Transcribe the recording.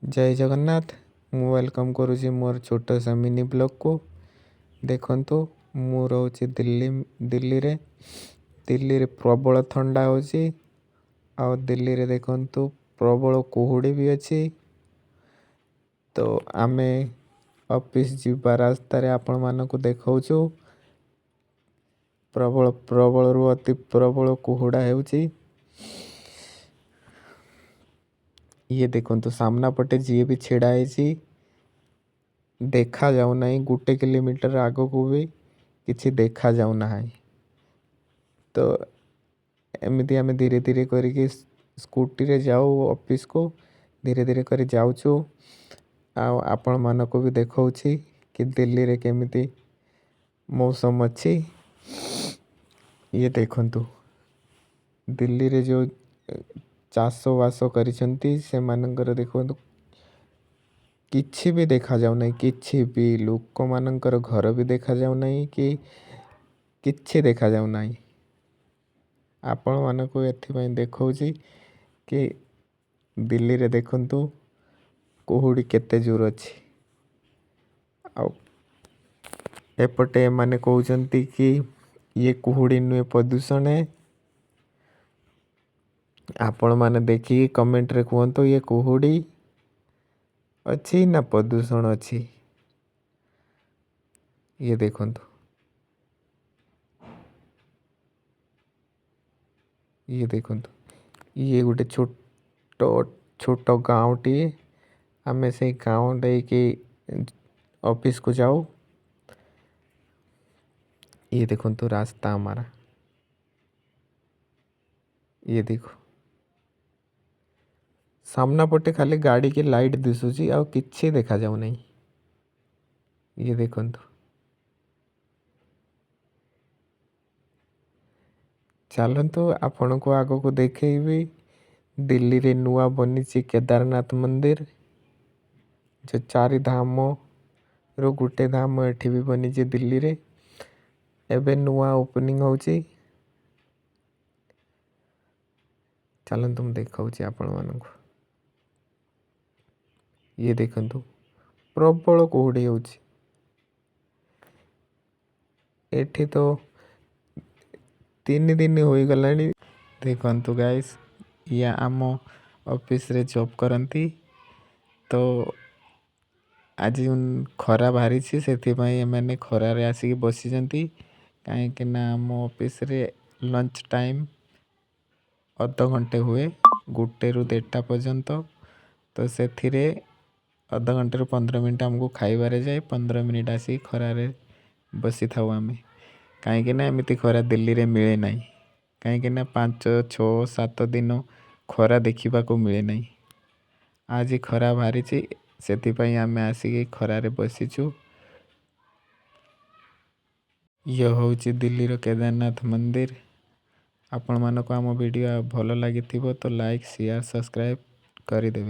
ଜୟ ଜଗନ୍ନାଥ। ମୁଁ welcome କରୁଛି ମୋର ଛୋଟ ସା ମିନି ବ୍ଲଗ୍କୁ। ଦେଖନ୍ତୁ, ମୁଁ ରହୁଛି ଦିଲ୍ଲୀ। ଦିଲ୍ଲୀରେ ଦିଲ୍ଲୀରେ ପ୍ରବଳ ଥଣ୍ଡା ହେଉଛି ଆଉ ଦିଲ୍ଲୀରେ ଦେଖନ୍ତୁ ପ୍ରବଳ କୁହୁଡ଼ି ବି ଅଛି। ତ ଆମେ ଅଫିସ୍ ଯିବା ରାସ୍ତାରେ ଆପଣମାନଙ୍କୁ ଦେଖାଉଛୁ, ପ୍ରବଳ ପ୍ରବଳରୁ ଅତି ପ୍ରବଳ କୁହୁଡ଼ା ହେଉଛି। ଇଏ ଦେଖନ୍ତୁ, ସାମ୍ନା ପଟେ ଯିଏ ବି ଛିଡ଼ା ହେଇଛି ଦେଖାଯାଉନାହିଁ। 1 କିଲୋମିଟର ଆଗକୁ ବି କିଛି ଦେଖାଯାଉନାହିଁ। ତ ଏମିତି ଆମେ ଧୀରେ ଧୀରେ କରିକି ସ୍କୁଟିରେ ଯାଉ ଅଫିସକୁ, ଧୀରେ ଧୀରେ କରି ଯାଉଛୁ ଆଉ ଆପଣମାନଙ୍କୁ ବି ଦେଖାଉଛି କି ଦିଲ୍ଲୀରେ କେମିତି ମୌସମ ଅଛି। ଇଏ ଦେଖନ୍ତୁ, ଦିଲ୍ଲୀରେ ଯେଉଁ ଚାଷବାସ କରିଛନ୍ତି ସେମାନଙ୍କର ଦେଖନ୍ତୁ, କିଛି ବି ଦେଖାଯାଉନାହିଁ। କିଛି ବି ଲୋକମାନଙ୍କର ଘର ବି ଦେଖାଯାଉନାହିଁ କି କିଛି ଦେଖାଯାଉନାହିଁ। ଆପଣମାନଙ୍କୁ ଏଥିପାଇଁ ଦେଖାଉଛି କି ଦିଲ୍ଲୀରେ ଦେଖନ୍ତୁ କୁହୁଡ଼ି କେତେ ଜୋର ଅଛି। ଆଉ ଏପଟେ ଏମାନେ କହୁଛନ୍ତି କି ଇଏ କୁହୁଡ଼ି ନୁହେଁ, ପ୍ରଦୂଷଣ। ଆପଣମାନେ ଦେଖିକି କମେଣ୍ଟରେ କୁହନ୍ତୁ, ଇଏ କୁହୁଡ଼ି ଅଛି ନା ପ୍ରଦୂଷଣ ଅଛି? ଇଏ ଦେଖନ୍ତୁ, ଇଏ ଦେଖନ୍ତୁ, ଇଏ ଗୋଟେ ଛୋଟ ଛୋଟ ଗାଁଟିଏ। ଆମେ ସେଇ ଗାଁ ଦେଇକି ଅଫିସକୁ ଯାଉ। ଇଏ ଦେଖନ୍ତୁ ରାସ୍ତା ଆମର। ଇଏ ଦେଖ, ସାମ୍ନା ପଟେ ଖାଲି ଗାଡ଼ିକି ଲାଇଟ୍ ଦିଶୁଛି, ଆଉ କିଛି ଦେଖାଯାଉନାହିଁ। ଇଏ ଦେଖନ୍ତୁ। ଚାଲନ୍ତୁ, ଆପଣଙ୍କୁ ଆଗକୁ ଦେଖେଇବି। ଦିଲ୍ଲୀରେ ନୂଆ ବନିଛି କେଦାରନାଥ ମନ୍ଦିର, ଯେଉଁ ଚାରି ଧାମରୁ ଗୋଟେ ଧାମ ଏଠି ବି ବନିଛି ଦିଲ୍ଲୀରେ। ଏବେ ନୂଆ ଓପନିଂ ହେଉଛି। ଚାଲନ୍ତୁ, ମୁଁ ଦେଖାଉଛି ଆପଣମାନଙ୍କୁ। ଇଏ ଦେଖନ୍ତୁ, ପ୍ରବଳ କୁହୁଡ଼ି ହେଉଛି ଏଠି। ତ 3 ଦିନ ହୋଇଗଲାଣି। ଦେଖନ୍ତୁ ଗାଇସ୍, ଇଏ ଆମ ଅଫିସରେ ଜବ୍ କରନ୍ତି। ତ ଆଜି ଖରା ବାହାରିଛି, ସେଥିପାଇଁ ଏମାନେ ଖରାରେ ଆସିକି ବସିଛନ୍ତି, କାହିଁକି ନା ଆମ ଅଫିସରେ ଲଞ୍ଚ ଟାଇମ୍ ଅଧଘଣ୍ଟେ ହୁଏ, 1ରୁ 1:30 ପର୍ଯ୍ୟନ୍ତ। ତ ସେଥିରେ ଅଧଘଣ୍ଟେରୁ 15 ମିନିଟ୍ ଆମକୁ ଖାଇବାରେ ଯାଏ, 15 ମିନିଟ୍ ଆସିକି ଖରାରେ ବସିଥାଉ ଆମେ, କାହିଁକିନା ଏମିତି ଖରା ଦିଲ୍ଲୀରେ ମିଳେ ନାହିଁ। କାହିଁକିନା 5, 6, 7 ଦିନ ଖରା ଦେଖିବାକୁ ମିଳେ ନାହିଁ। ଆଜି ଖରା ବାହାରିଛି, ସେଥିପାଇଁ ଆମେ ଆସିକି ଖରାରେ ବସିଛୁ। ଇଏ ହେଉଛି ଦିଲ୍ଲୀର କେଦାରନାଥ ମନ୍ଦିର। ଆପଣମାନଙ୍କୁ ଆମ ଭିଡ଼ିଓ ଭଲ ଲାଗିଥିବ ତ ଲାଇକ୍, ସେୟାର, ସବସ୍କ୍ରାଇବ୍ କରିଦେବେ।